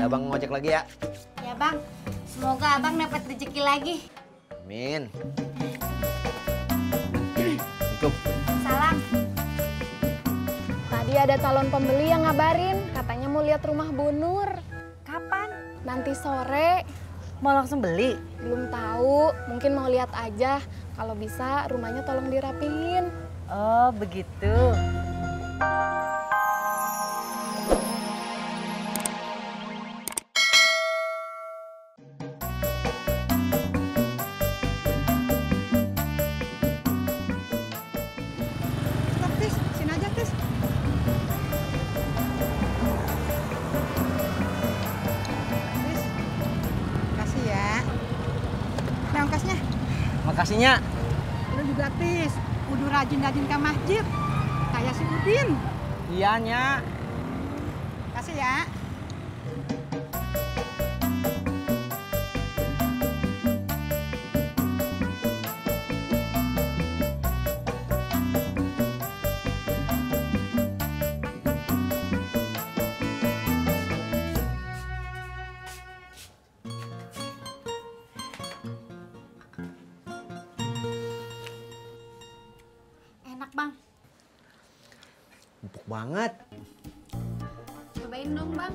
Abang ngojek lagi ya. Ya bang, semoga abang dapat rezeki lagi. Amin. Assalamualaikum. Salam. Tadi ada calon pembeli yang ngabarin, katanya mau lihat rumah Bu Nur. Kapan? Nanti sore. Mau langsung beli? Belum tahu, mungkin mau lihat aja. Kalau bisa rumahnya tolong dirapihin. Oh begitu. Tis, sini aja, Tis. Tis, kasih ya. Nah, ongkosnya. Makasihnya. Lu juga, Tis. Kudu rajin-rajin ke masjid. Kayak si Udin. Iya, Nya. Kasih ya. Enak bang. Empuk banget. Cobain dong bang.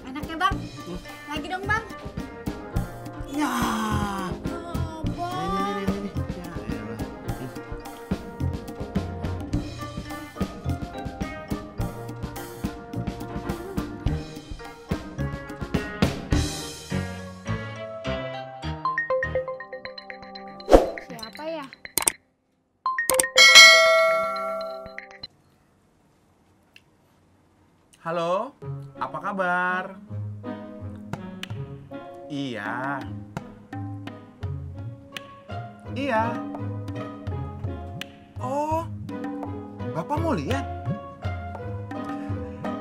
Enak ya bang? Lagi dong bang. Ya. Oh, bang. Ini. Ya elah. Siapa ya? Halo, apa kabar? Iya. Iya. Oh, Bapak mau lihat?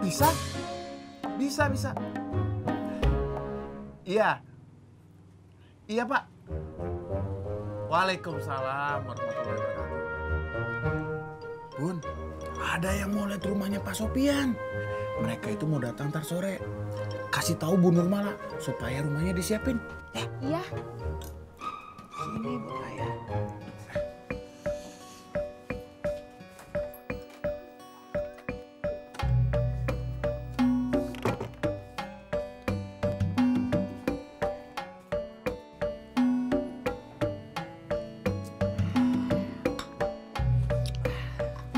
Bisa? Bisa. Iya. Iya, Pak. Waalaikumsalam warahmatullahi wabarakatuh. Bun, ada yang mau lihat rumahnya Pak Sopian. Mereka itu mau datang ntar sore. Kasih tahu Bu Nurmala supaya rumahnya disiapin. Iya. Sini buat saya.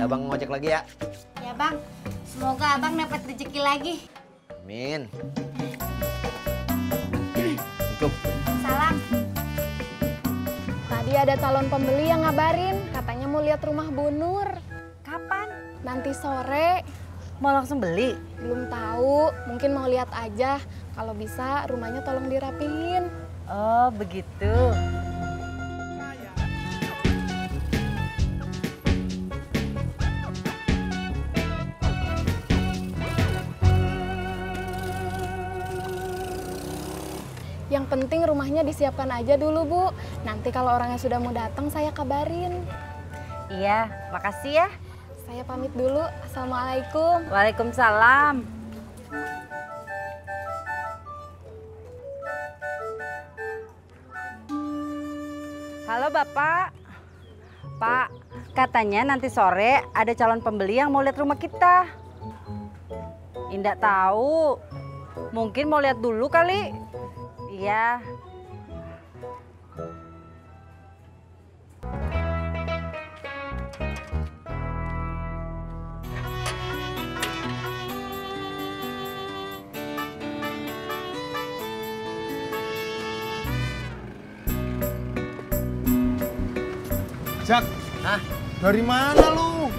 Abang ngojek lagi ya. Ya bang, semoga abang dapat rezeki lagi. Amin. Assalamualaikum. Salam. Tadi ada calon pembeli yang ngabarin, katanya mau lihat rumah Bu Nur. Kapan? Nanti sore. Mau langsung beli? Belum tahu, mungkin mau lihat aja. Kalau bisa rumahnya tolong dirapihin. Oh begitu. Yang penting rumahnya disiapkan aja dulu, Bu. Nanti kalau orangnya sudah mau datang, saya kabarin. Iya, makasih ya. Saya pamit dulu. Assalamualaikum. Waalaikumsalam. Halo Bapak. Pak, katanya nanti sore ada calon pembeli yang mau lihat rumah kita. Indah tahu. Mungkin mau lihat dulu kali. Iya. Jak, dari mana lu?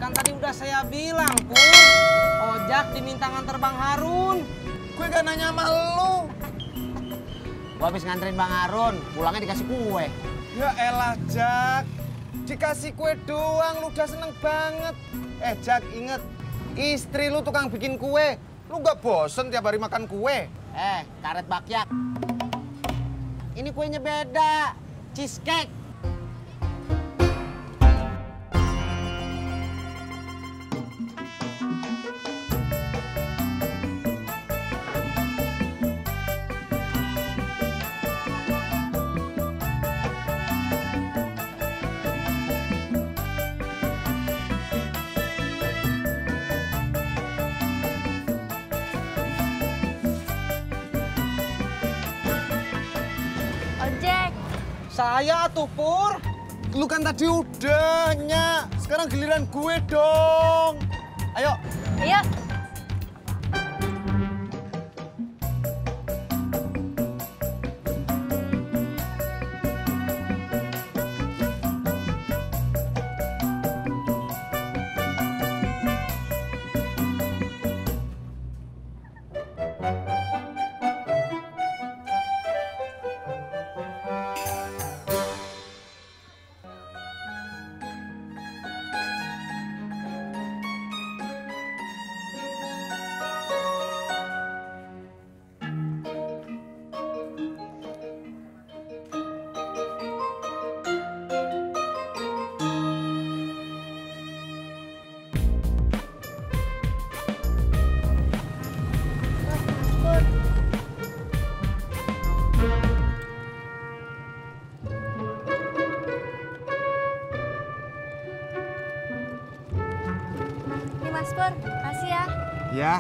Kan tadi udah saya bilang, Pur. Ojak diminta nganter Bang Harun. Gue gak nanya sama lu. Gua habis nganterin Bang Harun, pulangnya dikasih kue. Ya elah, Jak. Dikasih kue doang, lu udah seneng banget. Jak, inget. Istri lu tukang bikin kue. Lu gak bosen tiap hari makan kue? Karet bakyak. Ini kuenya beda. Cheesecake. saya tuh Pur. Lu kan tadi udah, Nyak. Sekarang giliran gue dong. Ayo. Iya. Ini Mas Pur, kasih ya. Ya.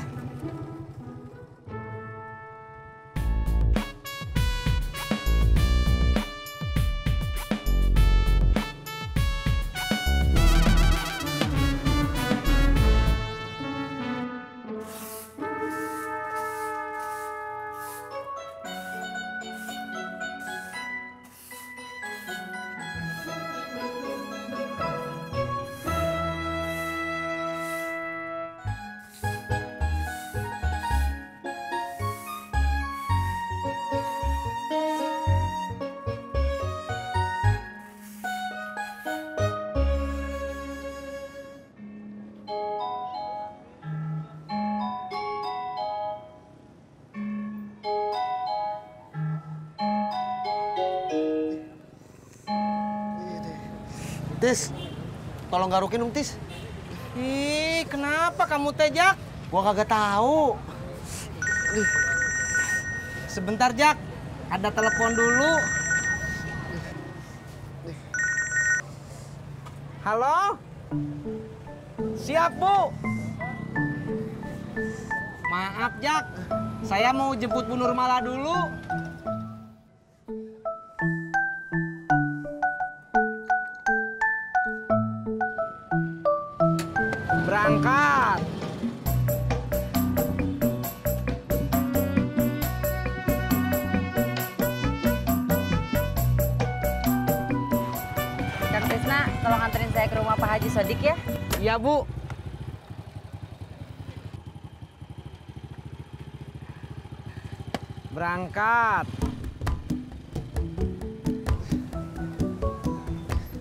Tis, tolong garukin dong, Tis. Ih, kenapa kamu teh, Jak? Gua kagak tahu. Sebentar, Jak. Ada telepon dulu. Halo? Siap, Bu. Maaf, Jak. Saya mau jemput Bu Nurmala dulu. Berangkat. Kang Tisna, tolong anterin saya ke rumah Pak Haji Sodik ya. Iya, Bu. Berangkat.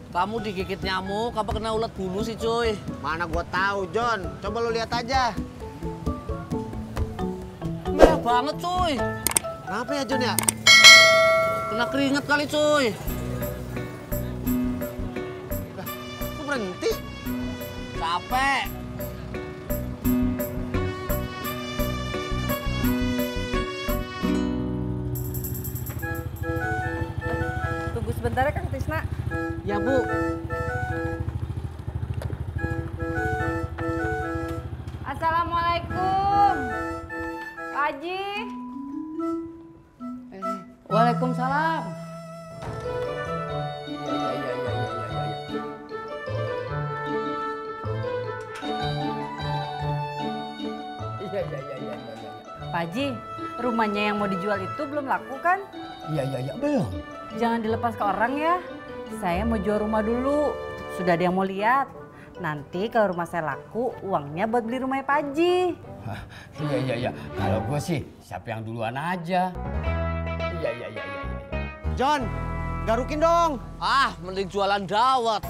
Kamu digigit nyamuk apa kena ulat bulu sih, cuy? Mana gua tahu, John. Coba lu lihat aja. Merah banget, cuy. Kenapa ya, John ya? Kena keringet kali, cuy. Lah, kok berhenti? Capek. Tunggu sebentar ya Kang Tisna. Ya, Bu. Assalamualaikum. Pak Haji. Waalaikumsalam. Iya. Pak Haji, rumahnya yang mau dijual itu belum laku kan? Iya, belum. Jangan dilepas ke orang ya. Saya mau jual rumah dulu. Sudah ada yang mau lihat. Nanti kalau rumah saya laku, uangnya buat beli rumahnya Pak Haji. Iya. Kalau gue sih, siapa yang duluan aja. Iya. John, garukin dong. Ah, mending jualan dawet.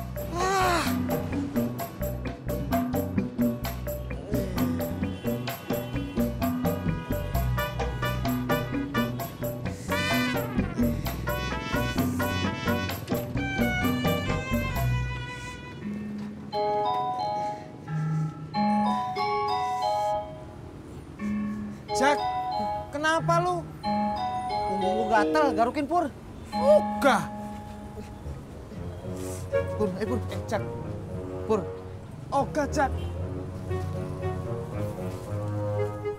Jak, kenapa lu? Punggung lu gatel, garukin Pur. Uga. Pur, Pur. Jak. Pur. Oga, Jak.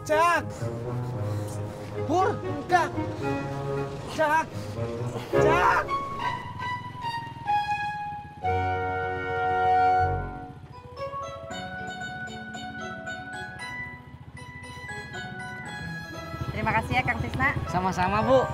Jak. Pur, enggak. Jak. Jak. Tisna. Sama-sama, Bu.